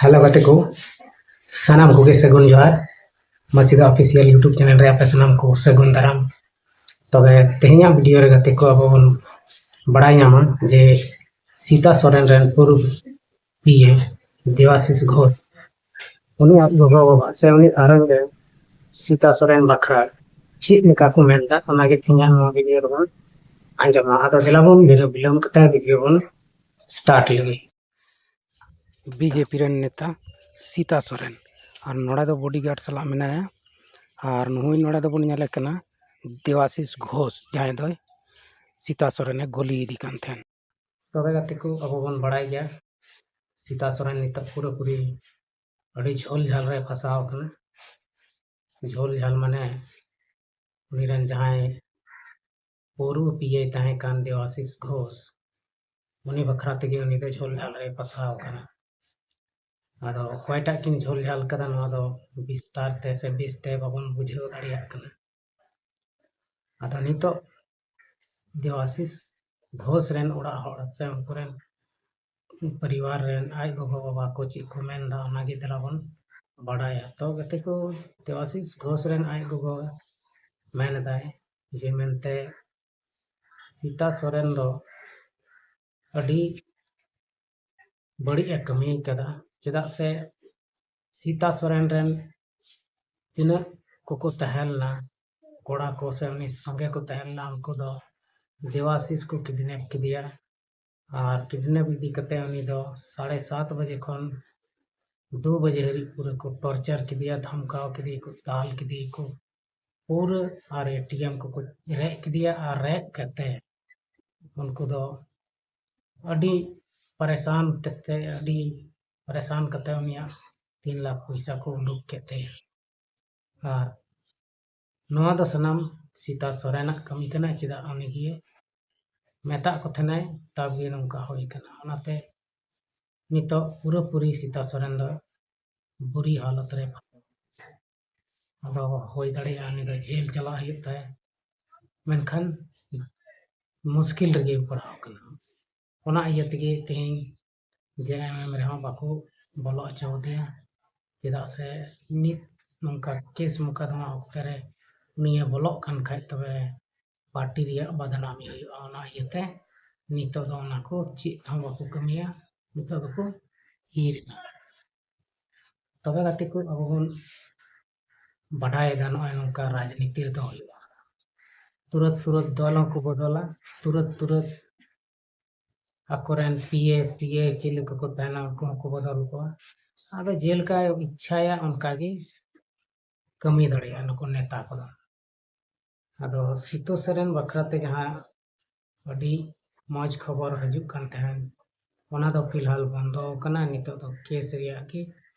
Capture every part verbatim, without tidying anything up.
Hello ᱜᱟᱛᱮ ᱠᱚ, ᱥᱟᱱᱟᱢ ᱠᱚᱜᱮ ᱥᱟᱹᱜᱩᱱ ᱡᱚᱦᱟᱨ᱾ ᱢᱟᱹᱥᱤᱫᱟ Official YouTube channel ᱨᱮ ᱟᱯᱮ ᱥᱟᱱᱟᱢ ᱠᱚ ᱥᱟᱹᱜᱩᱱ ᱫᱟᱨᱟᱢ᱾ ᱛᱚᱵᱮ ᱛᱮᱦᱮᱧᱟᱜ video ᱨᱮ ᱜᱟᱛᱮ ᱠᱚ ᱟᱵᱚ ᱵᱚᱱ ᱵᱟᱲᱟᱭ ᱧᱟᱢᱟ ᱡᱮ ᱥᱤᱛᱟ ᱥᱚᱨᱮᱱ ᱨᱮᱱ ᱯᱩᱨᱩᱵ P A ᱫᱮᱣᱟᱥᱤᱥ ᱜᱷᱳᱥ, ᱩᱱᱤᱭᱟᱜ ᱜᱚᱜᱚ ᱵᱟᱵᱟ ᱥᱮ ᱩᱱᱤ ᱜᱷᱟᱨᱚᱸᱡᱽ ᱨᱮ ᱥᱤᱛᱟ ᱥᱚᱨᱮᱱ ᱵᱟᱠᱷᱨᱟ ᱪᱮᱫ ᱞᱮᱠᱟ ᱠᱚ ᱢᱮᱱᱫᱟ, ᱚᱱᱟᱜᱮ ᱛᱮᱦᱮᱧᱟᱜ ᱱᱚᱣᱟ video ᱨᱮᱵᱚᱱ ᱟᱸᱡᱚᱢᱟ᱾ ᱟᱫᱚ ᱫᱮᱞᱟ ᱵᱚᱱ ᱵᱤᱞᱚᱢ ᱵᱤᱞᱚᱢ ᱠᱟᱛᱮ video ᱵᱚᱱ start ᱞᱮᱜᱮ᱾ BJP ᱨᱮᱱ ᱱᱮᱛᱟ ᱥᱤᱛᱟ ᱥᱚᱨᱮᱱ, ᱟᱨ ᱱᱚᱰᱮ ᱫᱚ bodyguard ᱥᱟᱞᱟᱜ ᱢᱮᱱᱟᱭᱟ᱾ ᱟᱨ ᱱᱩᱭ ᱱᱚᱰᱮ ᱫᱚᱵᱚᱱ ᱧᱮᱞᱮ ᱠᱟᱱᱟ ᱫᱮᱣᱟᱥᱤᱥ ᱜᱷᱳᱥ, ᱡᱟᱦᱟᱸᱭ ᱫᱚᱭ ᱥᱤᱛᱟ ᱥᱚᱨᱮᱱᱮ ᱜᱩᱞᱤᱭᱮᱫᱮ ᱠᱟᱱ ᱛᱟᱦᱮᱸᱱ᱾ ᱛᱚᱵᱮ ᱜᱟᱛᱮ ᱠᱚ, ᱟᱵᱚ ᱵᱚᱱ ᱵᱟᱲᱟᱭ ᱜᱮᱭᱟ ᱥᱤᱛᱟ ᱥᱚᱨᱮᱱ ᱱᱤᱛᱚᱜ ᱯᱩᱨᱟᱹᱯᱩᱨᱤ ᱟᱹᱰᱤ ᱡᱷᱟᱹᱞ ᱡᱷᱟᱹᱞ ᱨᱮ ᱯᱷᱟᱸᱥᱟᱣ ᱟᱠᱟᱱᱟ᱾ ᱡᱷᱟᱹᱞ ᱡᱷᱟᱹᱞ ᱢᱟᱱᱮ ᱩᱱᱤ ᱨᱮᱱ ᱡᱟᱦᱟᱸᱭ ᱯᱩᱨᱩᱵ P A ᱛᱟᱦᱮᱸ ᱠᱟᱱ ᱫᱮᱣᱟᱥᱤᱥ ᱜᱷᱳᱥ, ᱩᱱᱤ ᱵᱟᱠᱷᱨᱟ ᱛᱮᱜᱮ ᱩᱱᱤ ᱫᱚ ᱡᱷᱟᱹᱞ ᱡᱷᱟᱹᱞ ᱨᱮ ᱯᱷᱟᱸᱥᱟᱣ ᱟᱠᱟᱱᱟ᱾ ᱟᱫᱚ ᱚᱠᱚᱭᱴᱟᱜ ᱠᱤᱱ ᱡᱷᱟᱹᱞ ᱡᱷᱟᱹᱞ ᱠᱟᱫᱟ, ᱱᱚᱣᱟ ᱫᱚ ᱵᱤᱥᱛᱟᱨ ᱛᱮ ᱥᱮ ᱵᱮᱥ ᱛᱮ ᱵᱟᱵᱚᱱ ᱵᱩᱡᱷᱟᱹᱣ ᱫᱟᱲᱮᱭᱟᱜ ᱠᱟᱱᱟ᱾ ᱟᱫᱚ ᱱᱤᱛᱚᱜ ᱫᱮᱣᱟᱥᱤᱥ ᱜᱷᱳᱥ ᱨᱮᱱ ᱚᱲᱟᱜ ᱦᱚᱲ ᱥᱮ ᱩᱱᱠᱩ ᱨᱮᱱ ᱯᱚᱨᱤᱵᱟᱨ ᱨᱮᱱ ᱟᱡ ᱜᱚᱜᱚ ᱵᱟᱵᱟ ᱠᱚ ᱪᱮᱫ ᱠᱚ ᱢᱮᱱᱫᱟ, ᱚᱱᱟᱜᱮ ᱫᱮᱞᱟ ᱵᱚᱱ ᱵᱟᱲᱟᱭᱟ᱾ ᱛᱚ ᱜᱟᱛᱮ ᱠᱚ, ᱫᱮᱣᱟᱥᱤᱥ ᱜᱷᱳᱥ ᱨᱮᱱ ᱟᱡ ᱜᱚᱜᱚ ᱢᱮᱱ ᱮᱫᱟᱭ ᱡᱮ ᱢᱮᱱᱛᱮ ᱥᱤᱛᱟ ᱥᱚᱨᱮᱱ ᱫᱚ ᱟᱹᱰᱤ ᱵᱟᱹᱲᱤᱡ ᱮ ᱠᱟᱹᱢᱤ ᱠᱟᱫᱟ᱾ ᱪᱮᱫᱟᱜ ᱥᱮ ᱥᱤᱛᱟ ᱥᱚᱨᱮᱱ ᱨᱮᱱ ᱛᱤᱱᱟᱹᱜ ᱠᱚᱠᱚ ᱛᱟᱦᱮᱸ ᱞᱮᱱᱟ, ᱠᱚᱲᱟ ᱠᱚ ᱥᱮ ᱩᱱᱤ ᱥᱚᱸᱜᱮ ᱠᱚ ᱛᱟᱦᱮᱸ ᱞᱮᱱᱟ, ᱩᱱᱠᱩ ᱫᱚ ᱫᱮᱣᱟᱥᱤᱥ ᱠᱚ kidnap ᱠᱮᱫᱮᱭᱟ᱾ ᱟᱨ kidnap ᱤᱫᱤ ᱠᱟᱛᱮ ᱩᱱᱤ ᱫᱚ ᱥᱟᱲᱮ ᱥᱟᱛ ᱵᱟᱡᱮ ᱠᱷᱚᱱ ᱫᱩ ᱵᱟᱡᱮ ᱦᱟᱹᱨᱤᱡ ᱯᱩᱨᱟᱹ ᱠᱚ torture ᱠᱮᱫᱮᱭᱟ, ᱫᱷᱟᱢᱠᱟᱣ ᱠᱮᱫᱮᱭᱟ ᱠᱚ, ᱫᱟᱞ ᱠᱮᱫᱮᱭᱟ ᱠᱚ, ᱯᱩᱨᱟᱹ᱾ ᱟᱨ ATM ᱠᱚᱠᱚ ᱨᱮᱡ ᱠᱮᱫᱮᱭᱟ᱾ ᱟᱨ ᱨᱮᱡ ᱠᱟᱛᱮ ᱩᱱᱠᱩ ᱫᱚ ᱟᱹᱰᱤ ᱯᱟᱨᱮᱥᱟᱱ ᱛᱮ ᱥᱮ ᱟᱹᱰᱤ ᱯᱟᱨᱮᱥᱟᱱ ᱠᱟᱛᱮ ᱩᱱᱤᱭᱟᱜ ᱛᱤᱱ ᱞᱟᱠᱷ ᱯᱚᱭᱥᱟ ᱠᱚ ᱩᱰᱩᱠ ᱠᱮᱫ ᱛᱟᱭᱟ᱾ ᱟᱨ ᱱᱚᱣᱟ ᱫᱚ ᱥᱟᱱᱟᱢ ᱥᱤᱛᱟ ᱥᱚᱨᱮᱱᱟᱜ ᱠᱟᱹᱢᱤ ᱠᱟᱱᱟ, ᱪᱮᱫᱟᱜ ᱩᱱᱤᱜᱮ ᱢᱮᱛᱟᱜ ᱠᱚ ᱛᱟᱦᱮᱱᱟᱭ, ᱛᱟᱵ ᱜᱮ ᱱᱚᱝᱠᱟ ᱦᱩᱭ ᱠᱟᱱᱟ᱾ ᱚᱱᱟᱛᱮ ᱱᱤᱛᱚᱜ ᱯᱩᱨᱟᱹᱯᱩᱨᱤ ᱥᱤᱛᱟ ᱥᱚᱨᱮᱱ ᱫᱚ ᱵᱩᱨᱤ ᱦᱟᱞᱚᱛ ᱨᱮ ᱯᱷᱟᱸᱥᱟ᱾ ᱟᱫᱚ ᱦᱩᱭ ᱫᱟᱲᱮᱭᱟᱜᱼᱟ ᱩᱱᱤ ᱫᱚ ᱡᱮᱞ ᱪᱟᱞᱟᱜ ᱦᱩᱭᱩᱜ ᱛᱟᱭᱟ, ᱢᱮᱱᱠᱷᱟᱱ ᱢᱩᱥᱠᱤᱞ ᱨᱮᱜᱮ ᱯᱟᱲᱟᱣ ᱠᱟᱱᱟ᱾ ᱚᱱᱟ ᱤᱭᱟᱹ ᱛᱮᱜᱮ ᱛᱮᱦᱮᱧ ᱡᱮ ᱮᱢ ᱮᱢ ᱨᱮᱦᱚᱸ ᱵᱟᱠᱚ ᱵᱚᱞᱚ ᱦᱚᱪᱚ ᱟᱫᱮᱭᱟ᱾ ᱪᱮᱫᱟᱜ ᱥᱮ ᱱᱤᱛ ᱱᱚᱝᱠᱟ ᱠᱮᱥ ᱢᱩᱠᱟᱫᱢᱟ ᱚᱠᱛᱮ ᱨᱮ ᱩᱱᱤᱭᱮ ᱵᱚᱞᱚᱜ ᱠᱟᱱ ᱠᱷᱟᱡ ᱛᱚᱵᱮ ᱯᱟᱨᱴᱤ ᱨᱮᱭᱟᱜ ᱵᱟᱫᱱᱟᱢᱤ ᱦᱩᱭᱩᱜᱼᱟ᱾ ᱚᱱᱟ ᱤᱭᱟᱹᱛᱮ ᱱᱤᱛᱚᱜ ᱫᱚ ᱚᱱᱟ ᱠᱚ ᱪᱮᱫ ᱦᱚᱸ ᱵᱟᱠᱚ ᱠᱟᱹᱢᱤᱭᱟ, ᱱᱤᱛᱚᱜ ᱫᱚᱠᱚ ᱛᱷᱤᱨ ᱮᱫᱟ᱾ ᱛᱚᱵᱮ ᱜᱟᱛᱮ ᱠᱚ, ᱟᱵᱚ ᱵᱚᱱ ᱵᱟᱰᱟᱭᱮᱫᱟ ᱱᱚᱜᱼᱚᱭ ᱱᱚᱝᱠᱟ ᱨᱟᱡᱽᱱᱤᱛᱤ ᱨᱮᱫᱚ ᱦᱩᱭᱩᱜᱼᱟ, ᱛᱩᱨᱟᱹᱛ ᱛᱩᱨᱟᱹᱛ ᱫᱚᱞ ᱦᱚᱸᱠᱚ ᱵᱚᱫᱚᱞᱟ, ᱛᱩᱨᱟᱹᱛ ᱛᱩᱨᱟᱹᱛ ᱟᱠᱚᱨᱮᱱ ᱯᱤ ᱮ, ᱥᱤ ᱮ ᱪᱮᱫ ᱞᱮᱠᱟ ᱠᱚ ᱛᱟᱦᱮᱱᱟ ᱩᱱᱠᱩ ᱦᱚᱸᱠᱚ ᱵᱚᱫᱚᱞ ᱠᱚᱣᱟ᱾ ᱟᱫᱚ ᱡᱮᱞᱮᱠᱟᱭ ᱤᱪᱪᱷᱟᱭᱟ ᱚᱱᱠᱟ ᱜᱮ ᱠᱟᱹᱢᱤ ᱫᱟᱲᱮᱭᱟᱜᱼᱟ ᱱᱩᱠᱩ ᱱᱮᱛᱟ ᱠᱚᱫᱚ᱾ ᱟᱫᱚ ᱥᱤᱛᱟᱹ ᱥᱚᱨᱮᱱ ᱵᱟᱠᱷᱨᱟ ᱛᱮ ᱡᱟᱦᱟᱸ ᱟᱹᱰᱤ ᱢᱚᱡᱽ ᱠᱷᱚᱵᱚᱨ ᱦᱤᱡᱩᱜ ᱠᱟᱱ ᱛᱟᱦᱮᱸᱱ, ᱚᱱᱟ ᱫᱚ ᱯᱷᱤᱞᱦᱟᱞ ᱵᱚᱱᱫᱚ ᱟᱠᱟᱱᱟ᱾ ᱱᱤᱛᱚᱜ ᱫᱚ ᱠᱮᱥ ᱨᱮᱭᱟᱜ ᱜᱮ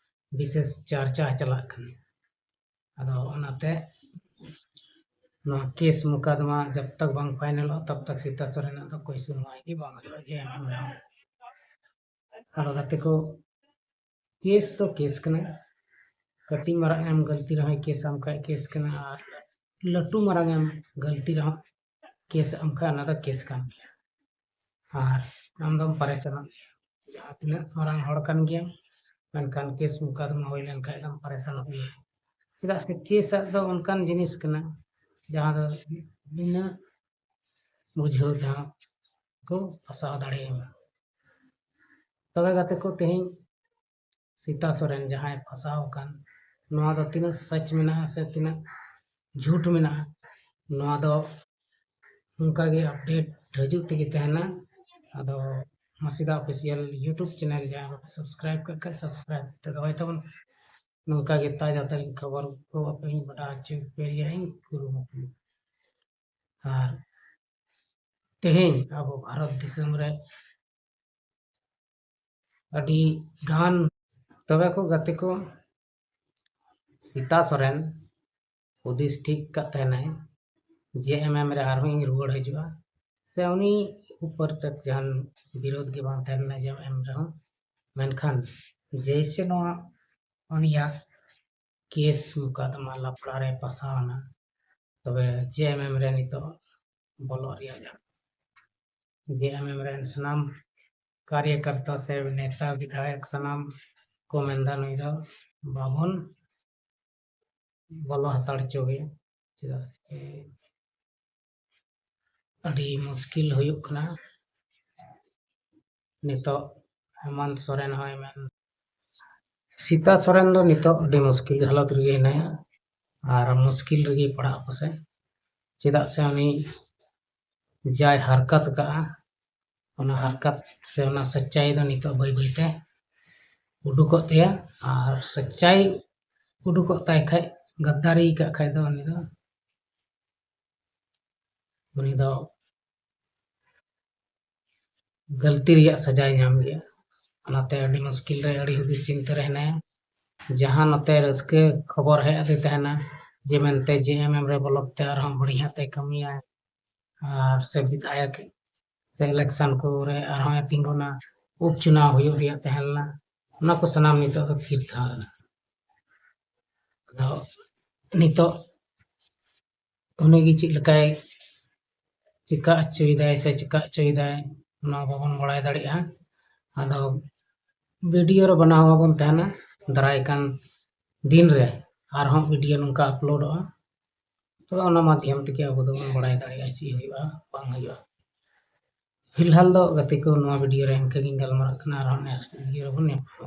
ᱵᱤᱥᱮᱥ ᱪᱟᱨᱪᱟ ᱪᱟᱞᱟᱜ ᱠᱟᱱᱟ᱾ ᱟᱫᱚ ᱚᱱᱟᱛᱮ ᱱᱚᱣᱟ ᱠᱮᱥ ᱢᱩᱠᱟᱫᱢᱟ ᱡᱟᱵ ᱛᱟᱠ ᱵᱟᱝ ᱯᱷᱟᱭᱱᱮᱞᱚᱜᱼᱟ, ᱛᱟᱵ ᱛᱟᱠ ᱥᱤᱛᱟ ᱥᱚᱨᱮᱱᱟᱜ ᱫᱚ ᱠᱳᱭ ᱥᱩᱱᱣᱟᱭ ᱜᱮ ᱵᱟᱝ ᱦᱩᱭᱩᱜᱼᱟ, ᱡᱮ ᱮᱢ ᱮᱢ ᱨᱮᱦᱚᱸ᱾ ᱟᱫᱚ ᱜᱟᱛᱮ ᱠᱚ, ᱠᱮᱥ ᱫᱚ ᱠᱮᱥ ᱠᱟᱱᱟ᱾ ᱠᱟᱹᱴᱤᱡ ᱢᱟᱨᱟᱝ ᱮᱢ ᱜᱟᱹᱞᱛᱤ ᱨᱮᱦᱚᱸ ᱠᱮᱥ ᱟᱢ ᱠᱷᱟᱡ ᱠᱮᱥ ᱠᱟᱱᱟ, ᱟᱨ ᱞᱟᱹᱴᱩ ᱢᱟᱨᱟᱝ ᱮᱢ ᱜᱟᱹᱞᱛᱤ ᱨᱮᱦᱚᱸ ᱠᱮᱥ ᱟᱢ ᱠᱷᱟᱡ ᱚᱱᱟ ᱫᱚ ᱠᱮᱥ ᱠᱟᱱ ᱜᱮᱭᱟ᱾ ᱟᱨ ᱟᱢ ᱫᱚᱢ ᱯᱟᱨᱮᱥᱟᱱᱚᱜ ᱜᱮᱭᱟ᱾ ᱡᱟᱦᱟᱸ ᱛᱤᱱᱟᱹᱜ ᱢᱟᱨᱟᱝ ᱦᱚᱲ ᱠᱟᱱ ᱜᱮᱭᱟᱢ, ᱢᱮᱱᱠᱷᱟᱱ ᱠᱮᱥ ᱢᱩᱠᱟᱫᱢᱟ ᱦᱩᱭ ᱞᱮᱱᱠᱷᱟᱡ ᱫᱚᱢ ᱯᱟᱨᱮᱥᱟᱱᱚᱜ ᱜᱮᱭᱟ᱾ ᱪᱮᱫᱟᱜ ᱥᱮ ᱠᱮᱥ ᱟᱜ ᱫᱚ ᱚᱱᱠᱟᱱ ᱡᱤᱱᱤᱥ ᱠᱟᱱᱟ ᱡᱟᱦᱟᱸ ᱫᱚ ᱵᱤᱱᱟᱹ ᱵᱩᱡᱷᱟᱹᱣ ᱛᱮᱦᱚᱸ ᱠᱚ ᱯᱷᱟᱥᱟᱣ ᱫᱟᱲᱮᱭᱟᱢᱟ᱾ ᱛᱚᱵᱮ ᱜᱟᱛᱮ ᱠᱚ, ᱛᱮᱦᱮᱧ ᱥᱤᱛᱟ ᱥᱚᱨᱮᱱ ᱡᱟᱦᱟᱸᱭ ᱯᱷᱟᱥᱟᱣ ᱟᱠᱟᱱ, ᱱᱚᱣᱟ ᱫᱚ ᱛᱤᱱᱟᱹᱜ ᱥᱟᱪ ᱢᱮᱱᱟᱜᱼᱟ ᱥᱮ ᱛᱤᱱᱟᱹᱜ ᱡᱷᱩᱴ ᱢᱮᱱᱟᱜᱼᱟ, ᱱᱚᱣᱟ ᱫᱚ ᱚᱱᱠᱟ ᱜᱮ ᱟᱯᱰᱮᱴ ᱦᱤᱡᱩᱜ ᱛᱮᱜᱮ ᱛᱟᱦᱮᱱᱟ᱾ ᱟᱫᱚ ᱢᱟᱥᱤᱫᱟ ᱚᱯᱷᱤᱥᱤᱭᱟᱞ YouTube ᱪᱮᱱᱮᱞ ᱡᱟᱦᱟᱸᱭ ᱵᱟᱯᱮ ᱥᱟᱵᱥᱠᱨᱟᱭᱤᱵ ᱠᱟᱜ ᱠᱷᱟᱡ ᱥᱟᱵᱥᱠᱨᱟᱭᱤᱵ ᱠᱟᱛᱮ ᱫᱚᱦᱚᱭ ᱛᱟᱵᱚᱱ᱾ ᱱᱚᱝᱠᱟ ᱜᱮ ᱛᱟᱡᱟ ᱛᱟᱞᱤ ᱠᱷᱚᱵᱚᱨ ᱠᱚ ᱟᱯᱮ ᱤᱧ ᱵᱟᱰᱟᱭ ᱦᱚᱪᱚ ᱯᱮᱭᱟ ᱤᱧ ᱠᱩᱨᱩᱢᱩᱴᱩ᱾ ᱟᱨ ᱛᱮᱦᱮᱧ ᱟᱵᱚ ᱵᱷᱟᱨᱚᱛ ᱫᱤᱥᱚᱢ ᱨᱮ ᱟᱹᱰᱤ ᱜᱟᱱ, ᱛᱚᱵᱮ ᱠᱚ ᱜᱟᱛᱮ ᱠᱚ, ᱥᱤᱛᱟ ᱥᱚᱨᱮᱱ ᱦᱩᱫᱤᱥ ᱴᱷᱤᱠ ᱠᱟᱜ ᱛᱟᱦᱮᱱᱟᱭ ᱡᱮ ᱮᱢ ᱮᱢ ᱨᱮ ᱟᱨᱦᱚᱸ ᱤᱧ ᱨᱩᱣᱟᱹᱲ ᱦᱤᱡᱩᱜᱼᱟ, ᱥᱮ ᱩᱱᱤ ᱩᱯᱚᱨ ᱛᱮ ᱡᱟᱦᱟᱱ ᱵᱤᱨᱳᱫᱷ ᱜᱮ ᱵᱟᱝ ᱛᱟᱦᱮᱸ ᱞᱮᱱᱟ ᱡᱮ ᱮᱢ ᱨᱮᱦᱚᱸ᱾ ᱢᱮᱱᱠᱷᱟᱱ ᱡᱮᱭᱥᱮ ᱱᱚᱣᱟ ᱩᱱᱤᱭᱟᱜ ᱠᱮᱥ ᱢᱩᱠᱟᱫᱢᱟ ᱞᱟᱯᱲᱟ ᱨᱮ ᱯᱟᱥᱟᱣ ᱮᱱᱟ, ᱛᱚᱵᱮ ᱡᱮ ᱮᱢ ᱮᱢ ᱨᱮ ᱱᱤᱛᱚᱜ ᱵᱚᱞᱚᱜ ᱨᱮᱭᱟᱜ ᱡᱟᱦᱟᱸ ᱡᱮ ᱮᱢ ᱮᱢ ᱨᱮᱱ ᱥᱟᱱᱟᱢ ᱠᱟᱨᱭᱚᱠᱚᱨᱛᱟ ᱥᱮ ᱱᱮᱛᱟ ᱵᱤᱫᱷᱟᱭᱚᱠ ᱥᱟᱱᱟᱢ ᱠᱚ ᱢᱮᱱᱫᱟ ᱱᱩᱭ ᱫᱚ ᱵᱟᱵᱚᱱ ᱵᱚᱞᱚ ᱦᱟᱛᱟᱲ ᱦᱚᱪᱚ ᱜᱮᱭᱟ, ᱪᱮᱫᱟᱜ ᱥᱮ ᱟᱹᱰᱤ ᱢᱩᱥᱠᱤᱞ ᱦᱩᱭᱩᱜ ᱠᱟᱱᱟ᱾ ᱱᱤᱛᱚᱜ ᱦᱮᱢᱟᱱᱛ ᱥᱚᱨᱮᱱ ᱦᱚᱸᱭ ᱢᱮᱱ, ᱥᱤᱛᱟ ᱥᱚᱨᱮᱱ ᱫᱚ ᱱᱤᱛᱚᱜ ᱟᱹᱰᱤ ᱢᱩᱥᱠᱤᱞ ᱦᱟᱞᱚᱛ ᱨᱮᱜᱮ ᱦᱮᱱᱟᱭᱟ ᱟᱨ ᱢᱩᱥᱠᱤᱞ ᱨᱮᱜᱮ ᱯᱟᱲᱟᱜ ᱯᱟᱥᱮ, ᱪᱮᱫᱟᱜ ᱥᱮ ᱩᱱᱤ ᱡᱟᱭ ᱦᱟᱨᱠᱟᱛ ᱟᱠᱟᱫᱼᱟ, ᱚᱱᱟ ᱦᱟᱨᱠᱟᱛ ᱥᱮ ᱚᱱᱟ ᱥᱟᱪᱟᱭ ᱫᱚ ᱱᱤᱛᱚᱜ ᱵᱟᱹᱭ ᱵᱟᱹᱭᱛᱮ ᱩᱰᱩᱠᱚᱜ ᱛᱟᱭᱟ᱾ ᱟᱨ ᱥᱟᱪᱟᱭ ᱩᱰᱩᱠᱚᱜ ᱛᱟᱭ ᱠᱷᱟᱡ, ᱜᱟᱫᱫᱟᱨᱤ ᱟᱠᱟᱫ ᱠᱷᱟᱡ ᱫᱚ ᱩᱱᱤ ᱫᱚ, ᱩᱱᱤ ᱫᱚ ᱜᱟᱹᱞᱛᱤ ᱨᱮᱭᱟᱜ ᱥᱟᱡᱟᱭ ᱧᱟᱢ ᱜᱮᱭᱟ᱾ ᱚᱱᱟᱛᱮ ᱟᱹᱰᱤ ᱢᱩᱥᱠᱤᱞ ᱨᱮ, ᱟᱹᱰᱤ ᱦᱩᱫᱤᱥ ᱪᱤᱱᱛᱟᱹ ᱨᱮ ᱦᱮᱱᱟᱭᱟ᱾ ᱡᱟᱦᱟᱸ ᱱᱚᱛᱮ ᱨᱟᱹᱥᱠᱟᱹ ᱠᱷᱚᱵᱚᱨ ᱦᱮᱡ ᱟᱫᱮ ᱛᱟᱦᱮᱱᱟ ᱡᱮ ᱢᱮᱱᱛᱮ ᱡᱮ ᱮᱢ ᱮᱢ ᱨᱮ ᱵᱚᱞᱚ ᱠᱟᱛᱮ ᱟᱨᱦᱚᱸ ᱵᱟᱹᱲᱤᱡ ᱦᱟᱸᱜ ᱛᱮ ᱠᱟᱹᱢᱤᱭᱟ, ᱟᱨ ᱥᱮ ᱵᱤᱫᱷᱟᱭᱚᱠ ᱥᱮ ᱤᱞᱮᱠᱥᱚᱱ ᱠᱚᱨᱮ ᱟᱨᱦᱚᱸ ᱮ ᱛᱤᱸᱜᱩᱱᱟ, ᱩᱯᱪᱩᱱᱟᱣ ᱦᱩᱭᱩᱜ ᱨᱮᱭᱟᱜ ᱛᱟᱦᱮᱸ ᱞᱮᱱᱟ, ᱚᱱᱟ ᱠᱚ ᱥᱟᱱᱟᱢ ᱱᱤᱛᱚᱜ ᱫᱚ ᱛᱷᱤᱨ ᱛᱷᱟᱨ ᱮᱱᱟ᱾ ᱟᱫᱚ ᱱᱤᱛᱚᱜ ᱩᱱᱤ ᱜᱮ ᱪᱮᱫ ᱞᱮᱠᱟᱭ ᱪᱮᱠᱟ ᱦᱚᱪᱚᱭᱮᱫᱟᱭ ᱥᱮ ᱪᱮᱠᱟ ᱦᱚᱪᱚᱭᱮᱫᱟᱭ, ᱚᱱᱟ ᱵᱟᱵᱚᱱ ᱵᱟᱲᱟᱭ ᱫᱟᱲᱮᱭᱟᱜᱼᱟ᱾ ᱟᱫᱚ ᱵᱷᱤᱰᱤᱭᱳ ᱨᱮ ᱵᱮᱱᱟᱣ ᱟᱵᱚᱱ ᱛᱟᱦᱮᱱᱟ ᱫᱟᱨᱟᱭ ᱠᱟᱱ ᱫᱤᱱ ᱨᱮ, ᱟᱨᱦᱚᱸ ᱵᱷᱤᱰᱤᱭᱳ ᱱᱚᱝᱠᱟ ᱟᱯᱞᱳᱰᱚᱜᱼᱟ᱾ ᱛᱚᱵᱮ ᱚᱱᱟ ᱢᱟᱫᱽᱫᱷᱚᱢ ᱛᱮᱜᱮ ᱟᱵᱚ ᱫᱚᱵᱚᱱ ᱵᱟᱲᱟᱭ ᱫᱟᱲᱮᱭᱟᱜᱼᱟ ᱪᱮᱫ ᱦᱩᱭᱩᱜᱼᱟ, ᱵᱟᱝ ᱦᱩᱭᱩᱜᱼᱟ᱾ ᱯᱷᱤᱞᱦᱟᱞ ᱫᱚ ᱜᱟᱛᱮ ᱠᱚ, ᱱᱚᱣᱟ ᱵᱷᱤᱰᱤᱭᱳ ᱨᱮ ᱤᱱᱠᱟᱹ ᱜᱤᱧ ᱜᱟᱞᱢᱟᱨᱟᱜ ᱠᱟᱱᱟ, ᱟᱨᱦᱚᱸ ᱱᱮᱠᱥᱴ ᱵᱷᱤᱰᱤᱭᱳ ᱨᱮᱵᱚᱱ ᱧᱟᱯᱟᱢᱟ᱾